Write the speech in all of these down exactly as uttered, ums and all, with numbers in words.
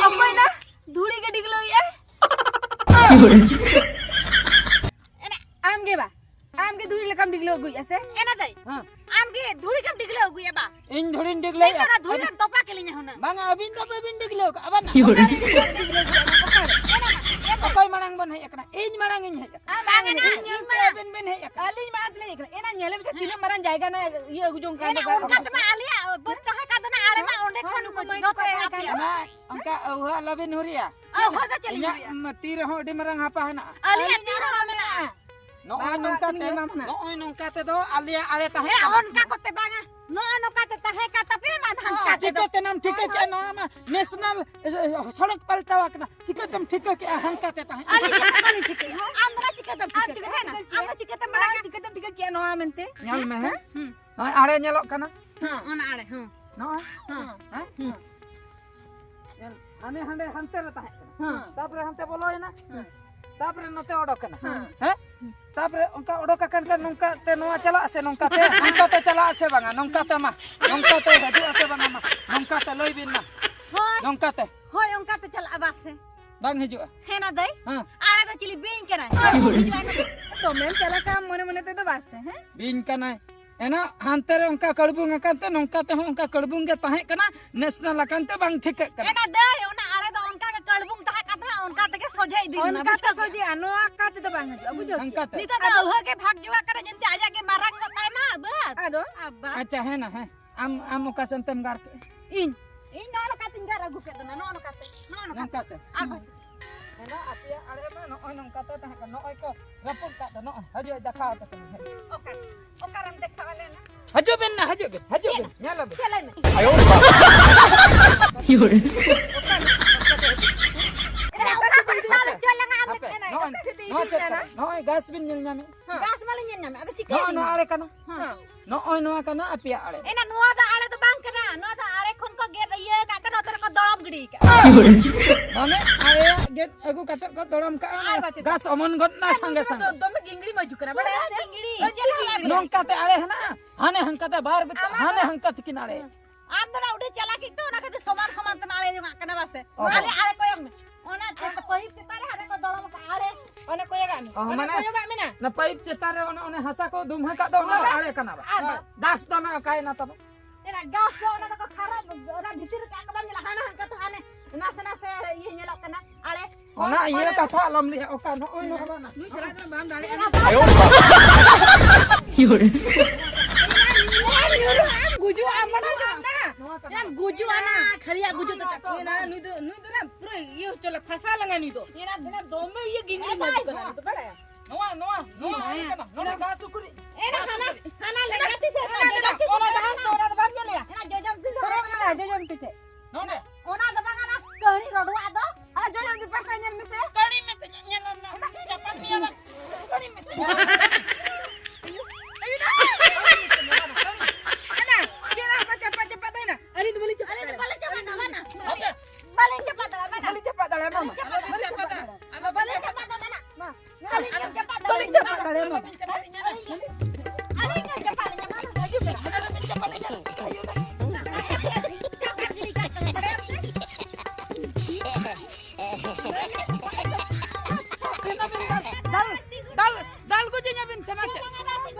ᱚᱠᱚᱭ ᱫᱟ? ᱫᱷᱩᱲᱤ ᱜᱮ ᱰᱤᱜᱽᱞᱟᱹᱣᱮᱜᱼᱟᱭ᱾ ᱮᱱᱟ᱾ ᱟᱢ ᱜᱮ ᱵᱟ? ᱟᱢ ᱜᱮ ᱫᱷᱩᱲᱤ ᱞᱮᱠᱟᱢ ᱰᱤᱜᱽᱞᱟᱹᱣ ᱟᱹᱜᱩᱭᱮᱜᱼᱟ ᱥᱮ? ᱮᱱᱟ ᱫᱟᱹᱭ᱾ ᱦᱮᱸ᱾ ᱟᱢ ᱜᱮ ᱫᱷᱩᱲᱤ ᱜᱮᱢ ᱰᱤᱜᱽᱞᱟᱹᱣ ᱟᱹᱜᱩᱭᱟ ᱵᱟ? ᱤᱧ ᱫᱷᱩᱲᱤᱧ ᱰᱤᱜᱽᱞᱟᱹᱣ ᱱᱤᱛᱚᱜ ᱮᱜᱼᱟ᱾ ᱫᱚ ᱫᱷᱩᱲᱤ ᱟᱹᱵᱤᱱ ᱨᱮᱢ ᱛᱚᱯᱟ ᱠᱮᱞᱤᱧᱟ ᱦᱩᱱᱟᱹᱝ᱾ ᱵᱟᱝᱟ, ᱟᱹᱵᱤᱱ ᱫᱚ ᱵᱟᱹᱵᱤᱱ ᱰᱤᱜᱽᱞᱟᱹᱣ ᱠᱟᱜᱼᱟ, ᱵᱟᱝᱟ᱾ ᱚᱠᱟᱨᱮ ᱰᱤᱜᱽᱞᱟᱹᱣ ᱟᱹᱜᱩᱭᱟ? ᱚᱠᱟᱨᱮ? ᱮᱱᱟ ᱢᱟ, ᱮᱱᱟ ᱢᱟ᱾ ᱚᱠᱚᱭ ᱢᱟᱲᱟᱝ ᱵᱚᱱ ᱦᱮᱡ ᱟᱠᱟᱱᱟ? ᱤᱧ ᱢᱟᱲᱟᱝ ᱤᱧ ᱦᱮᱡ ᱟᱠᱟᱱᱟ᱾ ᱟᱢ ᱵᱟᱝ, ᱮᱱᱟ, ᱤᱧ ᱧᱮᱞ ᱤᱧ ᱛᱮ ᱢᱟ᱾ ᱟᱹᱵᱤᱱ ᱵᱤᱱ ᱦᱮᱡ ᱟᱠᱟᱱᱟ᱾ ᱟᱹᱞᱤᱧ ᱢᱟ ᱟᱹᱛᱞᱤᱧ ᱦᱮᱡ ᱟᱠᱟᱱᱟ᱾ ᱮᱱᱟ ᱧᱮᱞ ᱢᱮᱥᱮ, ᱛᱤᱱᱟᱹᱜ ᱢᱟᱨᱟᱝ ᱡᱟᱭᱜᱟ ᱱᱟ ᱤᱭᱟᱹ ᱟᱹᱜᱩ ᱡᱚᱝ ᱠᱟᱱ ᱮᱱᱟ ᱫᱚ᱾ ᱚᱱᱠᱟ ᱛᱮ ᱢᱟ ᱟᱞᱮᱭᱟᱜ ᱵᱟᱹᱫᱽ ᱛᱟᱦᱮᱸ ᱠᱟᱱ ᱫᱚ ᱱᱟ ᱟᱲᱮ ᱢᱟ ᱚᱸᱰᱮ ᱦᱳᱭ, ᱠᱷᱚᱱ ᱱᱩᱠᱩ ᱢᱟᱹᱭ ᱡᱚᱛᱚ ᱛᱟᱠᱚ ᱟᱯᱮᱭᱟᱜ᱾ ᱮᱱᱟ ᱚᱱᱠᱟ ᱟᱹᱣᱦᱟᱹ ᱟᱞᱚᱵᱤᱱ ᱦᱩᱨᱤᱭᱟ᱾ ᱟᱹᱣᱦᱟᱹ ᱫᱚ ᱪᱮᱫ ᱞᱤᱧ ᱤᱧᱟᱹᱜ ᱦᱩᱨᱤᱭᱟ? ᱢ-, ᱛᱤ ᱨᱮᱦᱚᱸ ᱟᱹᱰᱤ ᱢᱟᱨᱟᱝ ᱦᱟᱯᱟ ᱦᱮᱱᱟᱜᱼᱟ᱾ ᱟᱹᱞᱤᱧᱟᱜ ᱛᱤ ᱨᱮᱦᱚᱸ ᱢᱮᱱᱟᱜᱼᱟ᱾ ᱱᱚᱜᱼᱚᱭ ᱵᱟᱝ, ᱱᱚᱝᱠᱟ ᱵᱟᱝ, ᱛᱮ, ᱤᱧ ᱮᱢᱟᱢ ᱠᱟᱱᱟ᱾ ᱱᱚᱜᱼᱚᱭ ᱱᱚᱝᱠᱟ ᱛᱮᱫᱚ ᱟᱞᱮᱭᱟᱜ ᱟᱲᱮ ᱛᱟᱦᱮᱸ ᱦᱮᱸ, ᱠᱟᱱᱟ᱾ ᱚᱱᱠᱟ ᱠᱚᱛᱮ ᱵᱟᱝᱟ᱾ ᱱᱚᱜᱼᱚ ᱱᱚᱝᱠᱟ ᱛᱮ ᱛᱟᱦᱮᱸ ᱠᱟᱱ ᱛᱟᱯᱮᱭᱟ, ᱢᱟ ᱦᱟᱱᱠᱟ ᱛᱮᱫᱚ᱾ ᱪᱤᱠᱟᱹᱛᱮ ᱱᱟᱢ ᱴᱷᱤᱠᱟᱹ ᱠᱮᱜᱼᱟ? ᱱᱚᱣᱟ ᱢᱟ ᱱᱮᱥᱱᱟᱞ, ᱮ, ᱮ, ᱥᱚᱲᱚᱠ ᱯᱟᱞᱴᱟᱣ ᱟᱠᱟᱱᱟ᱾ ᱪᱤᱠᱟᱹᱛᱮᱢ ᱴᱷᱤᱠᱟᱹ ᱠᱮᱜᱼᱟ ᱦᱟᱱᱠᱟ ᱛᱮ ᱛᱟᱦᱮᱸ? ᱟᱹᱞᱤᱧ ᱦᱚᱸ ᱵᱟᱹᱞᱤᱧ ᱴᱷᱤᱠᱟᱹᱭᱟ᱾ ᱟᱢ ᱫᱚ ᱪᱤᱠᱟᱹᱛᱮᱢ ᱟᱢ ᱴᱷᱤᱠᱟᱹ ᱪᱤᱠᱟᱹᱛᱮᱢ ᱠᱮᱜᱼᱟ? ᱴᱷᱤᱠᱟᱹ ᱟᱢ ᱫᱚ ᱪᱤᱠᱟᱹᱛᱮᱢ ᱵᱟᱲᱟᱭᱟ? ᱟᱢ ᱪᱤᱠᱟᱹᱛᱮᱢ ᱴᱷᱤᱠᱟᱹ ᱠᱮᱜᱼᱟ ᱱᱚᱣᱟ ᱢᱮᱱᱛᱮ? ᱧᱮᱞ ᱢᱮ, ᱦᱮᱸ? ᱦᱩᱸ᱾ ᱱᱚᱜᱼᱚᱭ ᱟᱲᱮ ᱧᱮᱞᱚᱜ ᱠᱟᱱᱟ᱾ ᱦᱮᱸ, ᱚᱱᱟ ᱟᱲᱮ, ᱦᱮᱸ᱾ ᱦᱮᱸ? ᱦᱮᱸ᱾ ᱧᱮᱞ, ᱦᱟᱱᱮ ᱦᱟᱸᱰᱮ ᱦᱟᱱᱛᱮ ᱨᱮ ᱛᱟᱦᱮᱸ ᱠᱟᱱᱟ᱾ ᱦᱮᱸ᱾ ᱛᱟᱯᱚᱨᱮ ᱦᱟᱱᱛᱮ ᱵᱚᱞᱚᱭᱮᱱᱟ᱾ ᱦᱮᱸ᱾ ᱛᱟᱯᱚᱨᱮ ᱱᱚᱛᱮ ᱚᱰᱚᱠ ᱮᱱᱟ᱾ ᱦᱮᱸ᱾ ᱦᱮᱸ? ᱛᱟᱯᱚᱨᱮ ᱚᱱᱠᱟ ᱚᱰᱚᱠ ᱟᱠᱟᱱ ᱠᱷᱟᱱ ᱱᱚᱝᱠᱟ ᱛᱮ ᱱᱚᱣᱟ ᱪᱟᱞᱟᱜ ᱟᱥᱮ ᱱᱚᱝᱠᱟ ᱛᱮ? ᱱᱚᱝᱠᱟ ᱛᱮ ᱪᱟᱞᱟᱜ ᱟᱥᱮ ᱵᱟᱝᱟ? ᱱᱚᱝᱠᱟ ᱛᱮ ᱢᱟ᱾ ᱱᱚᱝᱠᱟ ᱛᱮ ᱦᱤᱡᱩᱜ ᱟᱥᱮ ᱵᱟᱝᱟ ᱢᱟ? ᱱᱚᱝᱠᱟ ᱛᱮ ᱞᱟᱹᱭ ᱵᱤᱱ ᱢᱟ᱾ ᱦᱳᱭ᱾ ᱱᱚᱝᱠᱟ ᱛᱮ᱾ ᱦᱳᱭ, ᱚᱱᱠᱟ ᱛᱮ ᱪᱟᱞᱟᱜᱼᱟ ᱵᱟᱥ ᱥᱮ᱾ ᱵᱟᱝ ᱦᱤᱡᱩᱜᱼᱟ᱾ ᱦᱮᱸ ᱱᱟ ᱫᱟᱹᱭ᱾ ᱦᱮᱸ᱾ ᱟᱲᱮ ᱫᱚ ᱪᱤᱞᱤ ᱵᱤᱧ ᱠᱟᱱᱟᱭ? ᱫᱚᱢᱮᱢ ᱪᱟᱞᱟᱜ ᱠᱟᱱ ᱢᱚᱱᱮ ᱢᱚᱱᱮ ᱛᱮᱫᱚ ᱵᱟᱥ ᱥᱮ, ᱦᱮᱸ? ᱵᱤᱧ ᱠᱟᱱᱟᱭ᱾ ᱮᱱᱟ ᱦᱟᱱᱛᱮ ᱨᱮ ᱚᱱᱠᱟ ᱠᱟᱹᱲᱵᱩᱝ ᱟᱠᱟᱱ ᱛᱮ ᱱᱚᱝᱠᱟ ᱛᱮᱦᱚᱸ ᱚᱱᱠᱟ ᱠᱟᱹᱲᱵᱩᱝ ᱜᱮ ᱛᱟᱦᱮᱸ ᱠᱟᱱᱟ, ᱱᱮᱥᱱᱟᱞ ᱟᱠᱟᱱ ᱛᱮ ᱵᱟᱝ ᱴᱷᱤᱠᱟᱹᱜ ᱠᱟᱱᱟ᱾ ᱮᱱᱟ ᱫᱟᱹᱭ, ᱚᱱᱟ ᱟᱲᱮ ᱫᱚ ᱚᱱᱠᱟ ᱜᱮ ᱠᱟᱹᱲᱵᱩᱝ ᱛᱟᱦᱮᱸ ᱠᱟᱱ ᱛᱟᱦᱮᱸ, ᱚᱱᱠᱟ ᱛᱮᱜᱮ ᱥᱚᱡᱷᱮ ᱤᱫᱤ ᱞᱮᱱᱟ, ᱚᱱᱠᱟ ᱛᱮ ᱵᱩᱡᱷᱟᱹᱣ ᱠᱮᱜᱼᱟ? ᱥᱚᱡᱷᱮᱜᱼᱟ, ᱱᱚᱣᱟ ᱚᱠᱟ ᱛᱮᱫᱚ ᱵᱟᱝ ᱦᱤᱡᱩᱜᱼᱟ, ᱵᱩᱡᱷᱟᱹᱣ ᱱᱚᱝᱠᱟ ᱠᱮᱜᱼᱟ? ᱛᱮ᱾ ᱱᱤᱛᱚᱜ ᱫᱚ ᱟᱹᱣᱦᱟᱹ ᱜᱮ ᱵᱷᱟᱜᱽ ᱡᱚᱜᱟ ᱠᱟᱱᱟ, ᱡᱮᱱᱛᱮ ᱟᱡᱟᱜ ᱜᱮ ᱢᱟᱨᱟᱝ ᱜᱚᱫ ᱛᱟᱭ ᱢᱟ ᱵᱟᱹᱫᱽ᱾ ᱟᱫᱚ? ᱟᱵᱟ᱾ ᱟᱪᱪᱷᱟ, ᱦᱮᱸ ᱱᱟ, ᱦᱮᱸ᱾ ᱟᱢ, ᱟᱢ ᱚᱠᱟ ᱥᱮᱱ ᱛᱮᱢ ᱜᱟᱨ ᱠᱮᱜᱼᱟ? ᱤᱧ, ᱤᱧ ᱱᱚᱜᱼᱚ ᱱᱚᱝᱠᱟ ᱛᱤᱧ ᱜᱟᱨ ᱟᱹᱜᱩ ᱠᱮᱫ ᱫᱚ ᱱᱟ, ᱱᱚᱜᱼᱚ ᱱᱚᱝᱠᱟ ᱛᱮ, ᱱᱚᱜᱼᱚ ᱱᱚᱝᱠᱟ ᱱᱚᱝᱠᱟ ᱛᱮ᱾ ᱛᱮ᱾ ᱟᱨ ᱵᱟᱝ᱾ ᱮᱱᱟ ᱟᱯᱮᱭᱟᱜ ᱟᱲᱮ ᱢᱟ ᱱᱚᱜᱼᱚᱭ ᱱᱚᱝᱠᱟ ᱛᱮ ᱛᱟᱦᱮᱸ ᱠᱟᱱᱟ, ᱱᱚᱜᱼᱚᱭ ᱠᱚ ᱨᱟᱹᱯᱩᱫ ᱠᱟᱜ ᱫᱚ, ᱱᱚᱜᱼᱚᱭ ᱦᱤᱡᱩᱜ ᱫᱮᱠᱷᱟᱣ ᱟᱯᱮ ᱠᱟᱱᱟ, ᱦᱤᱡᱩᱜ᱾ ᱚᱠᱟ, ᱚᱠᱟᱨᱮᱢ ᱫᱮᱠᱷᱟᱣ ᱟᱞᱮ ᱱᱟ? ᱦᱤᱡᱩᱜ ᱵᱮᱱ ᱱᱟ, ᱦᱤᱡᱩᱜ ᱵᱮᱱ, ᱦᱤᱡᱩᱜ ᱪᱮᱫ? ᱵᱮᱱ, ᱧᱮᱞ ᱟᱵᱮᱱ᱾ ᱪᱮᱫ ᱞᱟᱹᱭ ᱢᱮ? ᱟᱭᱳ ᱵᱟᱵᱟ᱾ ᱮᱱᱟ ᱚᱠᱟ ᱥᱮᱫ ᱤᱫᱤ ᱦᱟᱯᱮ, ᱞᱟᱝᱟ ᱟᱢ ᱦᱟᱯᱮ, ᱮᱱᱟ ᱱᱚᱜᱼᱚᱭ, ᱚᱠᱟ ᱥᱮᱫ ᱤᱫᱤ ᱱᱚᱣᱟ ᱪᱮᱫ ᱞᱟᱝᱟ? ᱠᱟᱱᱟ? ᱱᱚᱜᱼᱚᱭ ᱜᱷᱟᱥ ᱵᱤᱱ ᱧᱮᱞ ᱧᱟᱢᱮᱫ᱾ ᱦᱮᱸ᱾ ᱜᱷᱟᱥ ᱢᱟᱞᱤᱧ ᱧᱮᱞ ᱧᱟᱢᱮᱫ, ᱟᱫᱚ ᱪᱤᱠᱟᱹ ᱱᱚᱜᱼᱚᱭ ᱞᱤᱧ ᱱᱚᱣᱟ ᱧᱟᱢᱟ? ᱟᱲᱮ ᱠᱟᱱᱟ᱾ ᱦᱮᱸ᱾ ᱱᱚᱜᱼᱚᱭ ᱱᱚᱣᱟ ᱠᱟᱱᱟ ᱟᱯᱮᱭᱟᱜ ᱟᱲᱮ᱾ ᱮᱱᱟ ᱱᱚᱣᱟ ᱫᱚ ᱟᱲᱮ ᱫᱚ ᱵᱟᱝ ᱠᱟᱱᱟ, ᱱᱚᱣᱟ ᱫᱚ ᱟᱲᱮ ᱠᱷᱚᱱ ᱠᱚ ᱜᱮᱫ ᱤᱭᱟᱹ ᱟᱠᱟᱫ ᱛᱮ ᱱᱚᱛᱮ ᱨᱮᱠᱚ ᱫᱚᱦᱚ ᱜᱤᱰᱤ ᱠᱟᱜᱼᱟ᱾ ᱢᱟᱱᱮ ᱟᱞᱮᱭᱟᱜ ᱜᱮᱫ ᱟᱹᱜᱩ ᱠᱟᱛᱮ ᱠᱚ ᱫᱚᱲᱚᱢ ᱠᱟᱜᱼᱟ, ᱟᱨ ᱵᱟᱪᱮ ᱜᱷᱟᱥ ᱚᱢᱚᱱ ᱜᱚᱫ ᱱᱟ ᱟᱨ ᱥᱟᱸᱜᱮ ᱱᱩᱭ ᱫᱚ ᱥᱟᱸᱜᱮ᱾ ᱫᱚᱢᱮ ᱜᱤᱝᱜᱲᱤ ᱢᱟᱹᱡᱩ ᱠᱟᱱᱟ, ᱵᱟᱲᱟᱭᱟᱢ ᱥᱮ? ᱜᱤᱝᱜᱲᱤ᱾ ᱱᱚᱝᱠᱟᱛᱮ ᱟᱲᱮ ᱦᱮᱱᱟᱜᱼᱟ, ᱦᱟᱱᱮ ᱦᱟᱱᱠᱟᱛᱮ ᱵᱟᱨ ᱵᱤᱛᱟᱹ, ᱟᱢᱟᱜ ᱦᱟᱱᱮ ᱫᱚ ᱦᱟᱱᱠᱟ ᱛᱤᱠᱤᱱ ᱟᱲᱮ᱾ ᱟᱢ ᱫᱚ ᱱᱟ ᱩᱰᱤ ᱪᱟᱞᱟᱠ ᱤᱡ ᱛᱚ, ᱚᱱᱟ ᱠᱷᱟᱹᱛᱤᱨ ᱥᱚᱢᱟᱱ ᱥᱚᱢᱟᱱ ᱛᱮᱢ ᱟᱲᱮ ᱡᱚᱝᱟᱜ ᱠᱟᱱᱟ ᱵᱟᱥᱮ? ᱚ᱾ ᱟᱞᱮ ᱟᱲᱮ ᱠᱚᱭᱚᱜ ᱢᱮ᱾ ᱚᱱᱟ ᱯᱟᱹᱭᱤᱯ ᱪᱮᱛᱟᱱ ᱨᱮ ᱦᱟᱱᱮ ᱠᱚ ᱫᱚᱲᱚᱢ ᱠᱟᱜᱼᱟ, ᱟᱲᱮ᱾ ᱚᱱᱮ ᱠᱚᱭᱚᱜᱟᱜ ᱢᱮ᱾ ᱚ, ᱚᱱᱮ ᱢᱟᱱᱮ ᱠᱚᱭᱚᱜᱟᱜ ᱢᱮ ᱱᱟ᱾ ᱚᱱᱟ ᱯᱟᱹᱭᱤᱯ ᱪᱮᱛᱟᱱ ᱨᱮ ᱚᱱᱮ, ᱚᱱᱮ ᱦᱟᱥᱟ ᱠᱚ ᱫᱩᱢᱦᱟᱹ ᱠᱟᱜ ᱫᱚ, ᱚᱱᱟ ᱫᱚ ᱦᱳᱭ᱾ ᱟᱲᱮ ᱠᱟᱱᱟ ᱵᱟ? ᱟᱫᱚ? ᱫᱟᱥ ᱫᱚ ᱚᱱᱟ ᱚᱠᱟᱭᱮᱱᱟ ᱛᱟᱵᱚ? ᱮᱱᱟ ᱜᱷᱟᱥ ᱫᱚ ᱚᱱᱟ ᱫᱚᱠᱚ ᱠᱷᱟᱨᱟᱯ, ᱚᱱᱟ ᱵᱷᱤᱛᱤᱨ ᱨᱮ ᱠᱟᱜ ᱠᱚ ᱵᱟᱢ ᱧᱮᱞᱟ, ᱦᱟᱱᱟ ᱦᱟᱱᱠᱟ ᱛᱮ ᱦᱟᱱᱮ ᱱᱟᱥᱮ ᱱᱟᱥᱮ ᱤᱭᱟᱹ ᱧᱮᱞᱚᱜ ᱠᱟᱱᱟ, ᱟᱲᱮ᱾ ᱚᱱᱟ ᱤᱭᱟᱹ ᱠᱟᱛᱷᱟ ᱟᱞᱚᱢ ᱞᱟᱹᱭᱟ, ᱚᱠᱟ ᱱᱚᱜᱼᱚᱭ ᱱᱚᱣᱟ ᱵᱟᱝ᱾ ᱱᱩᱭ ᱥᱟᱞᱟᱜ ᱫᱚ ᱵᱟᱢ ᱫᱟᱲᱮᱭᱟᱜᱼᱟ᱾ ᱟᱭᱳ ᱵᱟᱵᱟ᱾ ᱧᱩᱨᱩᱜ ᱟᱢ, ᱜᱩᱡᱩᱜ ᱟᱢ, ᱵᱟᱰᱟᱭ ᱠᱟᱱᱟ? ᱱᱚᱣᱟ ᱠᱟᱱᱟ᱾ ᱮᱱᱟ ᱜᱩᱡᱩᱜ ᱟᱢ, ᱠᱷᱟᱹᱨᱤᱭᱟ ᱜᱩᱡᱩᱜ ᱛᱟᱠᱚ᱾ ᱮᱱᱟ ᱱᱩᱭ ᱫᱚ, ᱱᱩᱭ ᱫᱚ ᱱᱟ ᱯᱩᱨᱟᱹ ᱤᱭᱟᱹ ᱦᱚᱪᱚ ᱞᱮ, ᱯᱷᱟᱥᱟᱣ ᱞᱟᱝᱟ ᱱᱩᱭ ᱫᱚ᱾ ᱮᱱᱟ, ᱮᱱᱟ ᱫᱚᱢᱮ ᱤᱭᱟᱹ ᱜᱤᱝᱜᱲᱤ ᱢᱟᱹᱡᱩ ᱠᱟᱱᱟ ᱱᱩᱭ ᱫᱚ, ᱵᱟᱲᱟᱭᱟ? ᱱᱚᱣᱟ, ᱱᱚᱣᱟ, ᱱᱚᱣᱟ ᱦᱮᱸ᱾ ᱠᱟᱱᱟ᱾ ᱱᱚᱰᱮ ᱜᱷᱟᱥ ᱩᱠᱩᱨᱤᱡ᱾ ᱮᱱᱟ ᱦᱟᱱᱟ, ᱦᱟᱱᱟ ᱞᱮᱸᱜᱟ ᱛᱤ ᱥᱮᱫ ᱚᱱᱟ ᱫᱚ ᱵᱟᱝ, ᱚᱱᱟ ᱫᱚ ᱵᱟᱢ ᱧᱮᱞᱮᱭᱟ? ᱮᱱᱟ ᱡᱚᱡᱚᱢ ᱛᱤ ᱥᱮᱫ ᱠᱚᱭᱚᱜ ᱢᱮ, ᱡᱚᱡᱚᱢ ᱛᱤ ᱴᱷᱮᱡ᱾ ᱱᱚᱰᱮ᱾ ᱚᱱᱟ ᱫᱚ ᱵᱟᱝ, ᱚᱱᱟ ᱠᱟᱹᱦᱲᱤ ᱨᱚᱰᱚᱣᱟᱜ ᱫᱚ᱾ ᱟᱨ ᱡᱚᱡᱚᱢ ᱛᱤ ᱯᱟᱦᱴᱟ ᱧᱮᱞ ᱢᱮᱥᱮ᱾ ᱠᱟᱹᱲᱤ ᱢᱮ ᱛᱤᱧᱟ, ᱧᱮᱞ ᱟᱢ ᱱᱟ᱾ ᱪᱟᱯᱟᱫ ᱢᱮᱭᱟ ᱵᱟᱝ? ᱠᱟᱹᱲᱤ ᱢᱮ ᱛᱤᱧᱟ᱾ ᱟᱭᱩ, ᱟᱭᱩ ᱫᱟ᱾ ᱮᱱᱟ, ᱪᱮᱫ ᱞᱮᱠᱟ ᱪᱟᱯᱟᱫ ᱪᱟᱯᱟᱫ ᱫᱚ ᱮᱱᱟ? ᱟᱹᱞᱤᱧ ᱫᱚ ᱵᱟᱹᱞᱤᱧ ᱪᱟᱯᱟᱫ ᱫᱟᱲᱮᱭᱟᱜᱼᱟ᱾ ᱵᱟᱹᱞᱤᱧ ᱪᱟᱯᱟᱫ ᱫᱟᱲᱮᱭᱟᱜᱼᱟ, ᱵᱟᱹᱞᱤᱧ ᱪᱟᱯᱟᱫ ᱫᱟᱲᱮᱭᱟᱜᱼᱟ, ᱢᱟᱢᱟ᱾ ᱟᱞᱚ ᱵᱤᱱ ᱪᱟᱯᱟᱫᱟ, ᱟᱞᱚ ᱵᱤᱱ ᱵᱟᱹᱞᱤᱧ ᱪᱟᱯᱟᱫᱟ᱾ ᱪᱟᱯᱟᱫ ᱫᱟᱲᱮᱭᱟᱜᱼᱟ, ᱢᱟ᱾ ᱵᱟᱹᱞᱤᱧ ᱪᱟᱯᱟᱫ ᱫᱟᱲᱮᱭᱟᱜᱼᱟ, ᱢᱟ᱾ ᱟᱹᱞᱤᱧ ᱜᱮ ᱪᱟᱯᱟᱫ ᱞᱤᱧᱟ, ᱢᱟ᱾ ᱦᱤᱡᱩᱜ ᱵᱮᱱ᱾ ᱫᱟᱞ, ᱫᱟᱞ, ᱫᱟᱞ ᱜᱚᱡᱮᱧᱟᱵᱤᱱ ᱥᱮ ᱪᱮᱫ?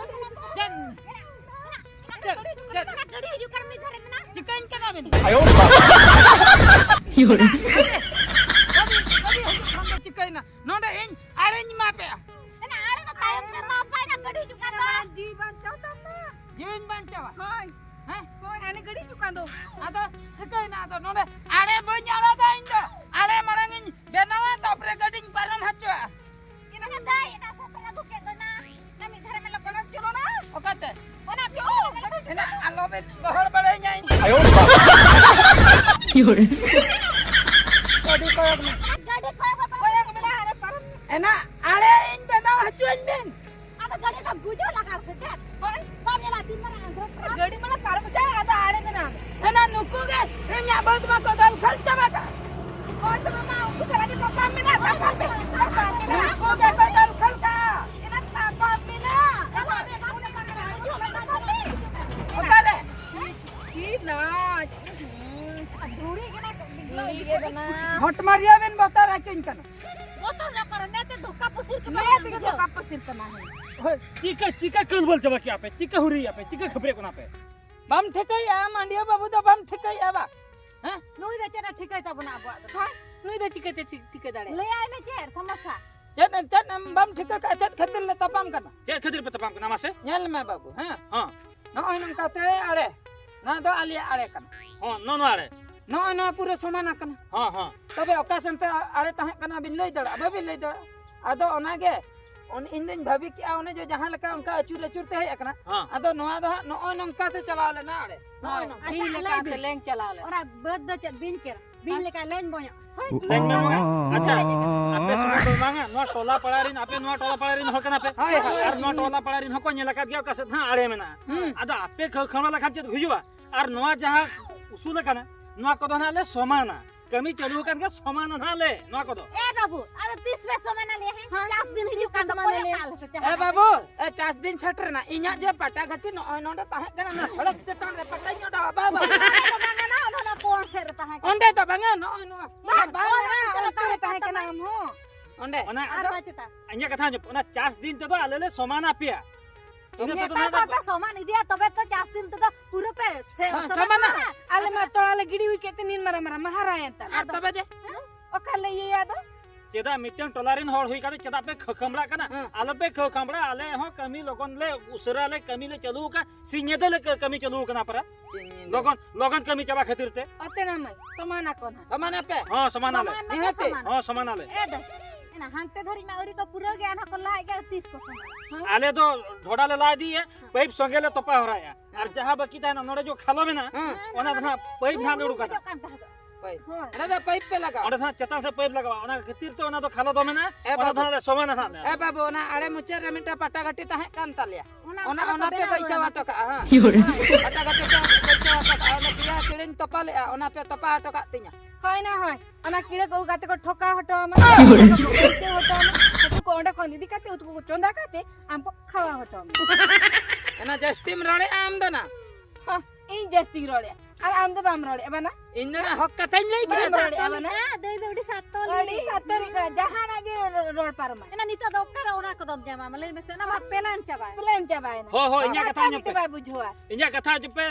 ᱡᱟᱱ᱾ ᱪᱮᱫ, ᱪᱮᱫ? ᱪᱤᱠᱟᱹᱧ ᱠᱟᱱᱟ ᱵᱤᱱ? ᱟᱭᱳ ᱵᱟᱵᱟ᱾ ᱟᱲᱮ, ᱜᱟᱹᱰᱤ, ᱜᱟᱹᱰᱤ ᱦᱤᱡᱩᱜ ᱠᱷᱟᱱ ᱫᱚ ᱪᱤᱠᱟᱹᱭᱮᱱᱟ? ᱱᱚᱰᱮ ᱤᱧ ᱟᱲᱮᱧ ᱢᱟᱯᱮᱜᱼᱟ᱾ ᱮᱱᱟ ᱟᱲᱮ ᱫᱚ ᱛᱟᱭᱚᱢ ᱛᱮ ᱢᱟᱯ ᱟᱭ ᱱᱟ, ᱜᱟᱹᱰᱤ ᱦᱤᱡᱩᱜ ᱠᱟᱱ ᱫᱚ᱾ ᱡᱤᱣᱤ ᱵᱟᱧᱪᱟᱣ ᱛᱟᱢ ᱫᱚ᱾ ᱡᱤᱣᱤᱧ ᱵᱟᱧᱪᱟᱣᱟ? ᱦᱳᱭ᱾ ᱦᱮᱸ? ᱦᱳᱭ, ᱦᱟᱱᱮ ᱜᱟᱹᱰᱤ ᱦᱤᱡᱩᱜ ᱠᱟᱱ ᱫᱚ᱾ ᱟᱫᱚ ᱪᱤᱠᱟᱹᱭᱮᱱᱟ? ᱟᱫᱚ ᱱᱚᱰᱮ ᱟᱲᱮ ᱵᱟᱹᱧ ᱟᱲᱟᱜᱟ ᱤᱧ ᱫᱚ᱾ ᱟᱲᱮ ᱢᱟᱲᱟᱝ ᱤᱧ ᱵᱮᱱᱟᱣᱟ, ᱛᱟᱯᱚᱨᱮ ᱜᱟᱹᱰᱤᱧ ᱯᱟᱨᱚᱢ ᱦᱚᱪᱚᱣᱟᱜᱼᱟ᱾ ᱮᱱᱟ ᱫᱟᱹᱭ, ᱮᱴᱟᱜ ᱥᱮᱫ ᱛᱮ ᱟᱹᱜᱩ ᱠᱮᱫ ᱫᱚ ᱱᱟ᱾ ᱱᱟ ᱢᱤᱫ ᱫᱷᱟᱨᱮ ᱢᱮ ᱞᱚᱜᱚᱱ ᱪᱚᱞᱚ ᱱᱟ᱾ ᱚᱠᱟᱛᱮ? ᱚᱱᱟ ᱪᱚᱞᱚ ᱱᱟ᱾ ᱮᱱᱟ ᱟᱞᱚ ᱵᱮᱱ ᱜᱚᱦᱚᱲ ᱵᱟᱲᱟᱭᱧᱟ ᱤᱧ᱾ ᱟᱭᱳ ᱵᱟᱵᱟ᱾ ᱜᱟᱹᱰᱤ ᱠᱚᱭᱚᱜ ᱢᱮ᱾ ᱜᱟᱹᱰᱤ ᱠᱚᱭᱚᱜ ᱢᱮ᱾ ᱠᱚᱭᱚᱜ ᱢᱮ ᱱᱟ, ᱦᱟᱱᱮ ᱯᱟᱨᱚᱢ᱾ ᱮᱱᱟ ᱟᱲᱮ ᱤᱧ ᱵᱮᱱᱟᱣ ᱦᱚᱪᱚᱧ ᱵᱮᱱ᱾ ᱟᱫᱚ ᱜᱟᱹᱰᱤ ᱫᱚ ᱵᱩᱡᱩᱜ ᱞᱟᱜᱟᱣ ᱥᱮ ᱪᱮᱫ? ᱦᱳᱭ᱾ ᱵᱟᱢ ᱧᱮᱞᱟ ᱛᱤᱱ ᱢᱟᱨᱟᱝ ᱟᱸᱫᱷᱨᱚ ᱠᱟᱱᱟ? ᱜᱟᱹᱰᱤ ᱢᱟᱱᱮ ᱯᱟᱨᱚᱢ ᱦᱚᱪᱚ, ᱟᱫᱚ ᱟᱲᱮ ᱢᱮᱱᱟᱜᱼᱟ᱾ ᱮᱱᱟ ᱱᱩᱠᱩ ᱜᱮ ᱤᱧᱟᱹᱜ ᱵᱟᱹᱫᱽ ᱢᱟᱠᱚ ᱫᱟᱞ ᱠᱷᱟᱞ ᱪᱟᱵᱟ ᱠᱟᱜ᱾ ᱚᱠᱚᱭ ᱪᱚ ᱢᱟᱢᱟ, ᱩᱱᱠᱩ ᱥᱟᱞᱟᱜ ᱜᱮ ᱛᱟᱯᱟᱢ ᱢᱮᱱᱟᱜ, ᱛᱟᱯᱟᱢ ᱯᱮ, ᱛᱟᱯᱟᱢ ᱢᱮᱱᱟᱜ᱾ ᱱᱩᱠᱩ ᱜᱮᱠᱚ ᱫᱟᱞ ᱠᱷᱟᱞ ᱠᱟᱜ᱾ ᱮᱱᱟ ᱛᱟᱯᱟᱢ ᱢᱮᱱᱟᱜ᱾ ᱚᱠᱟᱨᱮ? ᱪᱮᱫ ᱱᱟ? ᱫᱷᱩᱲᱤ ᱠᱟᱱᱟ᱾ ᱫᱷᱩᱲᱤ ᱜᱮ ᱠᱟᱱᱟ᱾ ᱦᱚᱴᱢᱟᱨᱤᱭᱟᱹ ᱵᱮᱱ ᱵᱚᱛᱚᱨ ᱦᱚᱪᱚᱧ ᱠᱟᱱᱟ᱾ ᱵᱚᱛᱚᱨ ᱫᱚ ᱚᱠᱟᱨᱮ? ᱱᱮᱛᱮ ᱫᱷᱚᱠᱟ ᱯᱟᱹᱥᱤᱨ ᱠᱟᱱᱟ᱾ ᱱᱮᱛᱮ ᱜᱮ ᱫᱷᱚᱠᱟ ᱯᱟᱹᱥᱤᱨ ᱠᱟᱱᱟ᱾ ᱦᱳᱭ, ᱪᱤᱠᱟᱹ, ᱪᱤᱠᱟᱹ ᱠᱟᱹᱞᱵᱟᱹᱞ ᱪᱟᱵᱟ ᱠᱮᱜᱼᱟ ᱯᱮ? ᱪᱤᱠᱟᱹ ᱦᱩᱨᱤᱭᱮᱜᱼᱟ ᱯᱮ? ᱪᱤᱠᱟᱹ ᱠᱷᱟᱹᱯᱟᱹᱨᱤᱭᱟᱹᱜ ᱠᱟᱱᱟ ᱯᱮ? ᱵᱟᱢ ᱴᱷᱤᱠᱟᱹᱭᱮᱜᱼᱟ, ᱢᱟᱹᱱᱰᱤᱭᱟᱹ ᱵᱟᱹᱵᱩ ᱫᱚ ᱵᱟᱢ ᱴᱷᱤᱠᱟᱹᱭᱮᱜᱼᱟ ᱵᱟ? ᱦᱮᱸ? ᱱᱩᱭ ᱫᱚ ᱪᱮᱫ ᱮ ᱴᱷᱤᱠᱟᱹᱭ ᱛᱟᱵᱚᱱᱟ ᱟᱵᱚᱣᱟᱜ ᱫᱚ? ᱦᱮᱸ? ᱱᱩᱭ ᱫᱚ ᱪᱤᱠᱟᱹᱛᱮ ᱴᱷᱤᱠ-, ᱴᱷᱤᱠᱟᱹ ᱫᱟᱲᱮᱭᱟᱜᱼᱟ? ᱞᱟᱹᱭᱟᱭ ᱢᱮ ᱪᱮᱫ ᱥᱚᱢᱚᱥᱥᱟ? ᱪᱮᱫ, ᱪᱮᱫ ᱮᱢ ᱵᱟᱢ ᱴᱷᱤᱠᱟᱹ ᱠᱟᱜᱼᱟ? ᱪᱮᱫ ᱠᱷᱟᱹᱛᱤᱨ ᱞᱮ ᱛᱟᱯᱟᱢ ᱠᱟᱱᱟ? ᱪᱮᱫ ᱠᱷᱟᱹᱛᱤᱨ ᱯᱮ ᱛᱟᱯᱟᱢ ᱠᱟᱱᱟ ᱢᱟᱥᱮ? ᱧᱮᱞ ᱢᱮ ᱵᱟᱹᱵᱩ, ᱦᱮᱸ? ᱦᱚᱸ᱾ ᱱᱚᱜᱼᱚᱭ ᱱᱚᱝᱠᱟᱛᱮ ᱟᱲᱮ, ᱱᱚᱣᱟ ᱫᱚ ᱟᱞᱮᱭᱟᱜ ᱟᱲᱮ ᱠᱟᱱᱟ᱾ ᱦᱚᱸ, ᱱᱚᱜᱼᱚ ᱱᱚᱣᱟ ᱟᱲᱮ᱾ ᱱᱚᱜᱼᱚᱭ ᱱᱚᱣᱟ ᱯᱩᱨᱟᱹ ᱥᱚᱢᱟᱱ ᱟᱠᱟᱱᱟ᱾ ᱦᱚᱸ, ᱦᱚᱸ᱾ ᱛᱚᱵᱮ ᱚᱠᱟ ᱥᱮᱱ ᱛᱮ ᱟᱲᱮ ᱛᱟᱦᱮᱸ ᱠᱟᱱᱟ ᱵᱤᱱ ᱞᱟᱹᱭ ᱫᱟᱲᱮᱭᱟᱜᱼᱟ? ᱵᱟᱹᱵᱤᱱ ᱞᱟᱹᱭ ᱫᱟᱲᱮᱭᱟᱜᱼᱟ᱾ ᱟᱫᱚ ᱚᱱᱟᱜᱮ ᱚᱱ-, ᱤᱧ ᱫᱩᱧ ᱵᱷᱟᱹᱵᱤ ᱠᱮᱜᱼᱟ, ᱚᱱᱮ ᱡᱮ ᱡᱟᱦᱟᱸ ᱞᱮᱠᱟ ᱚᱱᱠᱟ ᱟᱹᱪᱩᱨ ᱟᱹᱪᱩᱨ ᱛᱮ ᱦᱮᱡ ᱟᱠᱟᱱᱟ᱾ ᱦᱚᱸ᱾ ᱟᱫᱚ ᱱᱚᱣᱟ ᱫᱚ ᱦᱟᱸᱜ ᱱᱚᱜᱼᱚᱭ ᱱᱚᱝᱠᱟ ᱛᱮ ᱪᱟᱞᱟᱣ ᱞᱮᱱᱟ ᱟᱲᱮ᱾ ᱱᱚᱜᱼᱚᱭ ᱦᱳᱭ, ᱱᱚᱝᱠᱟ᱾ ᱵᱤᱧ ᱞᱮᱠᱟ ᱛᱮ ᱞᱮᱧ ᱪᱟᱞᱟᱣ ᱞᱮᱱᱟ᱾ ᱚᱱᱟ ᱵᱟᱹᱫᱽ ᱫᱚ ᱪᱮᱫ ᱵᱤᱧ ᱠᱮᱨᱟ? ᱵᱤᱧ ᱞᱮᱠᱟ ᱞᱮᱧ ᱵᱚᱧᱚᱜ᱾ ᱦᱳᱭ᱾ ᱞᱮᱧ ᱵᱚᱧᱚᱜ᱾ ᱟᱪᱪᱷᱟ, ᱟᱯᱮ ᱥᱩᱢᱩᱝ ᱫᱚ ᱵᱟᱝᱟ, ᱱᱚᱣᱟ ᱴᱚᱞᱟ ᱯᱟᱲᱟ ᱨᱮᱱ, ᱟᱯᱮ ᱱᱚᱣᱟ ᱴᱚᱞᱟ ᱯᱟᱲᱟ ᱨᱮᱱ ᱦᱚᱲ ᱠᱟᱱᱟ ᱯᱮ᱾ ᱦᱳᱭ, ᱦᱳᱭ᱾ ᱟᱨ ᱱᱚᱣᱟ ᱴᱚᱞᱟ ᱯᱟᱲᱟ ᱨᱮᱱ ᱦᱚᱸᱠᱚ ᱧᱮᱞ ᱟᱠᱟᱫ ᱜᱮᱭᱟ ᱚᱠᱟ ᱥᱮᱫ ᱦᱟᱸᱜ ᱟᱲᱮ ᱢᱮᱱᱟᱜᱼᱟ᱾ ᱦᱩᱸ᱾ ᱟᱫᱚ ᱟᱯᱮ ᱠᱷᱟᱹ-, ᱠᱷᱟᱹᱢᱲᱟ ᱞᱮᱠᱷᱟᱱ ᱪᱮᱫ ᱦᱩᱭᱩᱜᱼᱟ? ᱟᱨ ᱱᱚᱣᱟ ᱡᱟᱦᱟᱸ ᱩᱥᱩᱞ ᱟᱠᱟᱱᱟ, ᱱᱚᱣᱟ ᱠᱚᱫᱚ ᱦᱟᱸᱜ ᱞᱮ ᱥᱚᱢᱟᱱᱟ᱾ ᱠᱟᱹᱢᱤ ᱪᱟᱹᱞᱩ ᱟᱠᱟᱱ ᱜᱮ, ᱥᱚᱢᱟᱱᱟ ᱱᱟᱦᱟᱜ ᱞᱮ ᱱᱚᱣᱟ ᱠᱚᱫᱚ᱾ ᱮ ᱵᱟᱹᱵᱩ, ᱟᱫᱚ ᱛᱤᱥ ᱯᱮ ᱥᱚᱢᱟᱱᱟ ᱞᱮᱭᱟ, ᱦᱮᱸ? ᱦᱮᱸ, ᱪᱟᱥ ᱫᱤᱱ ᱛᱤᱥ ᱦᱤᱡᱩᱜ ᱯᱮ ᱠᱟᱱ ᱫᱚ ᱥᱚᱢᱟᱱᱟ ᱯᱚᱨᱮ ᱞᱮᱭᱟ? ᱠᱟᱜ ᱞᱮᱯᱮ ᱪᱟᱥ ᱮ ᱫᱤᱱ᱾ ᱵᱟᱹᱵᱩ, ᱮ, ᱪᱟᱥ ᱫᱤᱱ ᱥᱮᱴᱮᱨᱮᱱᱟ, ᱤᱧᱟᱹᱜ ᱡᱮ ᱯᱟᱴᱟ ᱜᱷᱟᱴᱤ ᱱᱚᱜᱼᱚᱭ ᱱᱚᱰᱮ ᱛᱟᱦᱮᱸ ᱠᱟᱱᱟ, ᱚᱱᱟ ᱥᱚᱲᱚᱠ ᱪᱮᱛᱟᱱ ᱨᱮ ᱯᱟᱴᱟᱧ ᱚᱰᱟᱣᱟ, ᱵᱟᱵᱟ᱾ ᱚᱸᱰᱮ ᱫᱚ ᱵᱟᱝ ᱠᱟᱱᱟ, ᱚᱱᱟ ᱯᱚᱨ ᱥᱮᱫ ᱨᱮ ᱛᱟᱦᱮᱸ ᱠᱟᱱᱟ᱾ ᱚᱸᱰᱮ ᱫᱚ ᱵᱟᱝᱟ, ᱱᱚᱜᱼᱚᱭ ᱱᱚᱣᱟ᱾ ᱵᱟᱝ, ᱵᱟᱝ, ᱚᱱᱟ ᱚᱱᱛᱮ ᱨᱮ ᱚᱱᱛᱮ ᱨᱮ ᱛᱟᱦᱮᱸ ᱛᱟᱦᱮᱸ ᱠᱟᱱᱟ, ᱠᱟᱱᱟ᱾ ᱟᱢ ᱦᱚᱸ᱾ ᱚᱸᱰᱮ᱾ ᱚᱱᱟ ᱟᱨ ᱵᱟᱭ ᱪᱮᱛᱟ᱾ ᱤᱧᱟᱹᱜ ᱠᱟᱛᱷᱟ ᱟᱸᱡᱚᱢ, ᱚᱱᱟ ᱪᱟᱥ ᱫᱤᱱ ᱛᱮᱫᱚ ᱟᱞᱮ ᱞᱮ ᱥᱚᱢᱟᱱ ᱟᱯᱮᱭᱟ᱾ ᱤᱱᱟᱹ ᱛᱮᱫᱚ ᱱᱮᱛᱟᱨ ᱱᱚᱣᱟ ᱫᱚ ᱠᱷᱚᱱ ᱯᱮ ᱥᱚᱢᱟᱱ ᱤᱫᱤᱭᱟ, ᱛᱚᱵᱮ ᱛᱚ ᱪᱟᱥ ᱫᱤᱱ ᱛᱮᱫᱚ ᱯᱩᱨᱟᱹ ᱯᱮ ᱥᱮ-, ᱦᱮᱸ, ᱥᱚᱢᱟᱱ ᱥᱚᱢᱟᱱᱟ᱾ ᱠᱟᱱᱟ᱾ ᱟᱞᱮ ᱢᱟ ᱛᱚᱲᱟ ᱞᱮ ᱜᱤᱰᱤ ᱦᱩᱭ ᱠᱮᱫ ᱛᱮ ᱱᱤᱱ ᱢᱟᱨᱟᱝ ᱢᱟᱨᱟᱝ ᱢᱟ ᱦᱟᱨᱟᱭᱮᱱ ᱛᱟᱞᱮ᱾ ᱟᱨ ᱛᱚᱵᱮ ᱡᱮ? ᱚᱠᱟ ᱞᱮ ᱤᱭᱟᱹᱭᱟ ᱟᱫᱚ? ᱪᱮᱫᱟᱜ ᱢᱤᱫᱴᱟᱝ ᱴᱚᱞᱟ ᱨᱮᱱ ᱦᱚᱲ ᱦᱩᱭ ᱠᱟᱛᱮ ᱪᱮᱫᱟᱜ ᱯᱮ ᱠᱷᱟᱹ-, ᱠᱷᱟᱹᱢᱲᱟᱜ ᱠᱟᱱᱟ? ᱦᱮᱸ᱾ ᱟᱞᱚ ᱯᱮ ᱠᱷᱟᱹ-, ᱠᱷᱟᱹᱢᱲᱟ, ᱟᱞᱮ ᱦᱚᱸ ᱠᱟᱹᱢᱤ ᱞᱚᱜᱚᱱ ᱞᱮ ᱩᱥᱟᱹᱨᱟ ᱞᱮ ᱠᱟᱹᱢᱤ ᱞᱮ ᱪᱟᱹᱞᱩ ᱟᱠᱟᱫ, ᱥᱤᱧ ᱧᱤᱫᱟᱹ ᱞᱮ ᱠᱟᱹ-, ᱠᱟᱹᱢᱤ ᱪᱟᱹᱞᱩ ᱟᱠᱟᱱᱟ ᱯᱟᱨᱟ᱾ ᱥᱤᱧ ᱧᱤᱫᱟᱹ᱾ ᱞᱚᱜᱚᱱ, ᱞᱚᱜᱚᱱ ᱠᱟᱹᱢᱤ ᱪᱟᱵᱟ ᱠᱷᱟᱹᱛᱤᱨ ᱛᱮ᱾ ᱚᱛᱮ ᱱᱟ ᱢᱟᱹᱭ, ᱥᱚᱢᱟᱱ ᱟᱠᱚ ᱱᱟ᱾ ᱥᱚᱢᱟᱱ ᱟᱯᱮ? ᱦᱚᱸ, ᱥᱚᱢᱟᱱ ᱟᱞᱮ᱾ ᱥᱚᱢᱟᱱ ᱢᱟᱠᱚ ᱱᱤᱦᱟᱹᱛ ᱜᱮ᱾ ᱥᱚᱢᱟᱱ᱾ ᱦᱚᱸ, ᱥᱚᱢᱟᱱ ᱟᱞᱮ᱾ ᱮ ᱫᱟᱹᱭ, ᱮᱱᱟ ᱦᱟᱱᱛᱮ ᱫᱷᱟᱹᱨᱤᱡ ᱢᱟ ᱟᱹᱣᱨᱤ ᱠᱚ ᱯᱩᱨᱟᱹᱣ ᱜᱮᱭᱟ, ᱚᱱᱟ ᱠᱚ ᱞᱟᱡ ᱜᱮ ᱛᱤᱥ ᱠᱚ ᱥᱚᱢᱟᱱᱟ? ᱦᱮᱸ᱾ ᱟᱞᱮ ᱫᱚ ᱰᱷᱚᱰᱟ ᱞᱮ ᱞᱟ ᱤᱫᱤᱭᱮᱫᱼᱟ, ᱯᱟᱭᱤᱯ ᱥᱚᱸᱜᱮ ᱞᱮ ᱛᱚᱯᱟ ᱦᱚᱨᱟᱭᱮᱫᱼᱟ᱾ ᱟᱨ ᱡᱟᱦᱟᱸ ᱵᱟᱹᱠᱤ ᱛᱟᱦᱮᱱᱟ, ᱱᱚᱰᱮ ᱡᱚ ᱠᱷᱟᱞᱚ ᱢᱮᱱᱟᱜᱼᱟ, ᱦᱮᱸ᱾ ᱚᱱᱟ ᱫᱚ ᱱᱟᱦᱟᱜ ᱯᱟᱭᱤᱯ ᱱᱟᱦᱟᱜ ᱞᱮ ᱩᱰᱩᱠᱟ᱾ ᱦᱤᱡᱩᱜ ᱠᱟᱱ ᱛᱟᱦᱮᱸᱫ᱾ ᱯᱟᱭᱤᱯ᱾ ᱦᱳᱭ᱾ ᱚᱸᱰᱮ ᱫᱚ ᱯᱟᱭᱤᱯ ᱯᱮ ᱞᱟᱜᱟᱣᱟ᱾ ᱚᱸᱰᱮ ᱫᱚ ᱦᱟᱸᱜ ᱪᱮᱛᱟᱱ ᱥᱮᱫ ᱯᱟᱭᱤᱯ ᱞᱟᱜᱟᱣᱟ, ᱚᱱᱟ ᱠᱷᱟᱹᱛᱤᱨ ᱛᱮ ᱚᱱᱟ ᱫᱚ ᱠᱷᱟᱞᱚ ᱫᱚ ᱢᱮᱱᱟᱜᱼᱟ᱾ ᱮ ᱚᱱᱟ ᱫᱚ ᱵᱟᱹᱵᱩ᱾ ᱦᱟᱸᱜ ᱞᱮ ᱥᱚᱢᱟᱱᱟ ᱦᱟᱸᱜ ᱞᱮ᱾ ᱮ ᱵᱟᱹᱵᱩ, ᱚᱱᱟ ᱟᱲᱮ ᱢᱩᱪᱟᱹᱫ ᱨᱮ ᱢᱤᱫᱴᱟᱝ ᱯᱟᱴᱟ ᱜᱷᱟᱹᱴᱤ ᱛᱟᱦᱮᱸ ᱠᱟᱱ ᱛᱟᱞᱮᱭᱟ᱾ ᱚᱱᱟ ᱚᱱᱟ, ᱚᱱᱟ ᱚᱱᱟ ᱯᱮ ᱯᱮ ᱵᱮᱱᱟᱣ ᱵᱟᱹᱭᱥᱟᱹᱣ ᱠᱟᱫᱟ᱾ ᱦᱚᱴᱚ ᱠᱟᱜᱼᱟ, ᱦᱮᱸ? ᱦᱳᱭ᱾ ᱯᱟᱴᱟ ᱜᱷᱟᱹᱴᱤ ᱯᱮ ᱵᱟᱹᱭᱥᱟᱹᱣ ᱦᱚᱴᱚ ᱠᱟᱜᱼᱟ, ᱚᱱᱟ ᱯᱮᱭᱟ ᱪᱤᱲᱤᱧ ᱛᱚᱯᱟ ᱞᱮᱜᱼᱟ, ᱚᱱᱟ ᱯᱮ ᱛᱚᱯᱟ ᱦᱚᱴᱚ ᱠᱟᱜ ᱛᱤᱧᱟ᱾ ᱦᱳᱭ ᱱᱟ, ᱦᱳᱭ᱾ ᱚᱱᱟ ᱠᱤᱲᱟᱹ ᱠᱚ ᱟᱹᱜᱩ ᱠᱟᱛᱮ ᱠᱚ ᱴᱷᱚᱠᱟ ᱦᱚᱴᱚ ᱟᱢᱟ᱾ ᱦᱳᱭ᱾ ᱵᱟᱹᱭᱥᱟᱹᱣ ᱦᱚᱴᱚ ᱟᱢᱟ᱾ ᱩᱛᱩ ᱠᱚ ᱚᱸᱰᱮ ᱠᱷᱚᱱ ᱤᱫᱤ ᱠᱟᱛᱮ, ᱩᱛᱩ ᱠᱚ ᱪᱚᱸᱫᱟ ᱠᱟᱛᱮ, ᱟᱢ ᱠᱚ ᱠᱷᱟᱣᱟ ᱦᱚᱴᱚ ᱟᱢᱟ᱾ ᱚᱱᱟ ᱡᱟᱹᱥᱛᱤᱢ ᱨᱚᱲᱮᱜᱼᱟ ᱟᱢ ᱫᱚ ᱱᱟ᱾ ᱦᱚᱸ, ᱤᱧ ᱡᱟᱹᱥᱛᱤᱧ ᱨᱚᱲᱮᱜᱼᱟ᱾ ᱟᱨ ᱟᱢ ᱫᱚ ᱵᱟᱢ ᱨᱚᱲᱮᱜᱼᱟ, ᱵᱟᱱᱟ? ᱤᱧ ᱫᱚ ᱱᱟ ᱦᱚᱠ ᱠᱟᱛᱷᱟᱧ ᱞᱟᱹᱭ ᱠᱮᱫᱟ ᱵᱟᱢ ᱥᱮ᱾ ᱨᱚᱲᱮᱜᱼᱟ, ᱵᱟᱱᱟ? ᱦᱮᱸ, ᱫᱟᱹᱭ ᱫᱚ ᱟᱹᱰᱤ ᱥᱟᱛᱚᱞᱤ᱾ ᱟᱹᱰᱤ ᱥᱟᱛᱚᱞᱤ ᱠᱟᱱᱟ, ᱡᱟᱦᱟᱱᱟᱜ ᱜᱮ ᱨᱚ-, ᱨᱚᱲ ᱯᱟᱨᱚᱢᱟ᱾ ᱮᱱᱟ ᱱᱤᱛᱚᱜ ᱫᱚ ᱚᱠᱟᱨᱮ ᱚᱱᱟ ᱠᱚᱫᱚᱢ ᱧᱟᱢᱟ? ᱢᱟ ᱞᱟᱹᱭ ᱢᱮᱥᱮ, ᱚᱱᱟ ᱢᱟ ᱯᱮᱞᱮᱱ ᱪᱟᱵᱟᱭᱮᱱᱟ᱾ ᱯᱮᱞᱮᱱ ᱪᱟᱵᱟᱭᱮᱱᱟ᱾ ᱦᱳᱭ, ᱦᱳᱭ, ᱤᱧᱟᱹᱜ ᱟᱨ ᱠᱟᱛᱷᱟ ᱟᱨ ᱟᱸᱡᱚᱢ ᱯᱮ᱾ ᱢᱤᱫᱴᱮᱡ ᱵᱟᱭ ᱵᱩᱡᱷᱟᱹᱣᱟ᱾ ᱤᱧᱟᱹᱜ ᱠᱟᱛᱷᱟ ᱟᱸᱡᱚᱢ ᱯᱮ,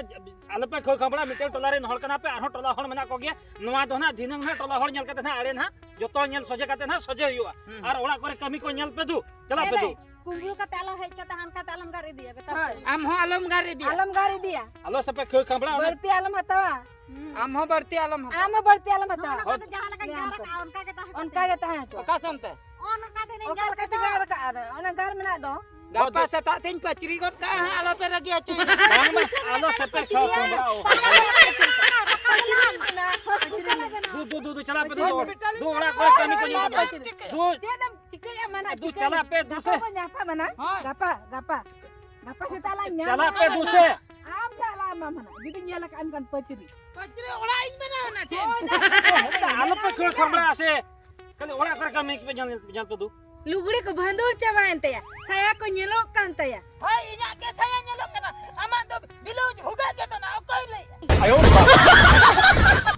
ᱟᱞᱚᱯᱮ ᱠᱷᱟᱹᱣ ᱠᱷᱟᱢᱲᱟ, ᱢᱤᱫᱴᱮᱱ ᱴᱚᱞᱟ ᱨᱮᱱ ᱦᱚᱲ ᱠᱟᱱᱟ ᱯᱮ, ᱟᱨᱦᱚᱸ ᱴᱚᱞᱟ ᱦᱚᱲ ᱢᱮᱱᱟᱜ ᱠᱚᱜᱮᱭᱟ᱾ ᱱᱚᱣᱟ ᱫᱚ ᱱᱟᱦᱟᱜ ᱫᱷᱤᱱᱟᱹᱝ ᱱᱟᱦᱟᱜ ᱴᱚᱞᱟ ᱦᱚᱲ ᱧᱮᱞ ᱠᱟᱛᱮ ᱱᱟᱦᱟᱜ ᱟᱲᱮ ᱱᱟᱦᱟᱜ ᱡᱚᱛᱚ ᱧᱮᱞ ᱥᱚᱡᱷᱮ ᱠᱟᱛᱮ ᱱᱟᱦᱟᱜ ᱥᱚᱡᱷᱮ ᱦᱩᱭᱩᱜᱼᱟ᱾ ᱦᱩᱸ᱾ ᱟᱨ ᱚᱲᱟᱜ ᱠᱚᱨᱮ ᱠᱟᱹᱢᱤ ᱠᱚ ᱧᱮᱞ ᱯᱮ ᱫᱩ, ᱪᱟᱞᱟᱜ ᱯᱮ ᱫᱩ᱾ ᱠᱩᱢᱵᱽᱲᱩ ᱠᱟᱛᱮ ᱟᱞᱚ ᱦᱮᱡ ᱠᱟᱛᱮ ᱦᱟᱱᱠᱟ ᱛᱮ ᱟᱞᱚᱢ ᱜᱟᱨ ᱤᱫᱤᱭᱟ, ᱵᱮᱴᱟ᱾ ᱦᱳᱭ᱾ ᱟᱢ ᱦᱚᱸ ᱟᱞᱚᱢ ᱜᱟᱨ ᱤᱫᱤᱭᱟ᱾ ᱟᱞᱚᱢ ᱜᱟᱨ ᱤᱫᱤᱭᱟ᱾ ᱟᱞᱚ ᱥᱮᱯᱮ ᱠᱷᱟᱹᱣ ᱠᱷᱟᱢᱲᱟ, ᱚᱱᱟ ᱵᱟᱹᱲᱛᱤ ᱟᱞᱚᱢ ᱦᱟᱛᱟᱣᱟ᱾ ᱦᱩᱸ᱾ ᱟᱢ ᱦᱚᱸ ᱵᱟᱹᱲᱛᱤ ᱟᱞᱚᱢ ᱦᱟᱛᱟᱣᱟ᱾ ᱟᱢ ᱦᱚᱸ ᱵᱟᱹᱲᱛᱤ ᱟᱞᱚᱢ ᱦᱟᱛᱟᱣᱟ᱾ ᱱᱚᱜᱼᱚ ᱱᱚᱝᱠᱟ ᱛᱮ ᱡᱟᱦᱟᱸ ᱞᱮᱠᱟᱧ ᱜᱟᱨ ᱟᱠᱟᱜᱼᱟ, ᱚᱱᱠᱟ ᱜᱮ ᱛᱟᱦᱮᱸ ᱦᱚᱪᱚ᱾ ᱚᱱᱠᱟ ᱜᱮ ᱛᱟᱦᱮᱸ ᱦᱚᱪᱚ᱾ ᱚᱠᱟ ᱥᱮᱱ ᱛᱮ? ᱚᱱᱟ ᱜᱟᱨ ᱢᱮᱱᱟᱜ ᱫᱚ᱾ ᱜᱟᱯᱟ ᱥᱮᱛᱟᱜ ᱛᱤᱧ ᱯᱟᱹᱪᱨᱤ ᱜᱚᱫ ᱠᱟᱜᱼᱟ ᱦᱟᱸᱜ, ᱟᱞᱚᱯᱮ ᱨᱟᱹᱜᱤ ᱦᱚᱪᱚᱧᱟ᱾ ᱵᱟᱝ, ᱵᱟᱝ, ᱟᱞᱚ ᱥᱮᱯᱮ ᱠᱷᱟᱹᱣ ᱠᱷᱟᱢᱲᱟ᱾ ᱫᱩ, ᱫᱩ, ᱫᱩ, ᱫᱩ, ᱪᱟᱞᱟᱜ ᱯᱮ, ᱫᱩ, ᱫᱩ, ᱫᱩ, ᱚᱲᱟᱜ ᱠᱚᱨᱮ ᱠᱟᱹᱢᱤ ᱠᱚ ᱧᱮᱞ ᱛᱟᱯᱮ᱾ ᱫᱩ᱾ ᱪᱮᱫ ᱮᱢ ᱪᱤᱠᱟᱹᱭᱟ ᱢᱟᱱᱟ? ᱫᱩ, ᱪᱤᱠᱟᱹᱭᱟ? ᱪᱟᱞᱟᱜ ᱯᱮ, ᱫᱩ ᱜᱟᱯᱟ ᱥᱮ᱾ ᱵᱚᱱ ᱧᱟᱯᱟᱢᱟ ᱱᱟ᱾ ᱦᱳᱭ᱾ ᱜᱟᱯᱟ, ᱜᱟᱯᱟ᱾ ᱜᱟᱯᱟ ᱥᱮᱛᱟᱜ ᱞᱟᱝ ᱧᱟᱢᱟ᱾ ᱪᱟᱞᱟᱜ ᱯᱮ, ᱫᱩ ᱥᱮ᱾ ᱟᱢ ᱪᱟᱞᱟᱜ ᱟᱢ ᱦᱟᱱᱟ᱾ ᱡᱩᱫᱤ ᱧᱮᱞ ᱟᱠᱟᱫ ᱟᱢ ᱠᱷᱟᱱ ᱯᱟᱹᱪᱨᱤ᱾ ᱯᱟᱹᱪᱨᱤ ᱚᱲᱟᱜ ᱤᱧ ᱵᱮᱱᱟᱣ ᱮᱱᱟ ᱪᱮᱫ? ᱟᱞᱚ ᱯᱮ ᱠᱷᱟᱹᱲ ᱠᱷᱟᱢᱲᱟ ᱥᱮ᱾ ᱠᱷᱟᱹᱞᱤ ᱚᱲᱟᱜ ᱠᱚᱨᱮ ᱠᱟᱹᱢᱤ ᱯᱮ ᱧᱮᱞ, ᱧᱮᱞ ᱯᱮ ᱫᱩ᱾ ᱞᱩᱜᱽᱲᱤ ᱠᱚ ᱵᱷᱟᱸᱫᱩᱲ ᱪᱟᱵᱟᱭᱮᱱ ᱛᱟᱭᱟ, ᱥᱟᱭᱟ ᱠᱚ ᱧᱮᱞᱚᱜ ᱠᱟᱱ ᱛᱟᱭᱟ᱾ ᱦᱳᱭ, ᱤᱧᱟᱹᱜ ᱜᱮ ᱥᱟᱭᱟ ᱧᱮᱞᱚᱜ ᱠᱟᱱᱟ, ᱟᱢᱟᱜ ᱫᱚ ᱵᱞᱟᱣᱩᱡᱽ ᱵᱷᱩᱜᱟᱹᱜ ᱜᱮ ᱛᱟᱦᱮᱱᱟ, ᱚᱠᱚᱭ ᱞᱟᱹᱭᱮᱜᱼᱟ? ᱟᱭᱳ ᱵᱟᱵᱟ᱾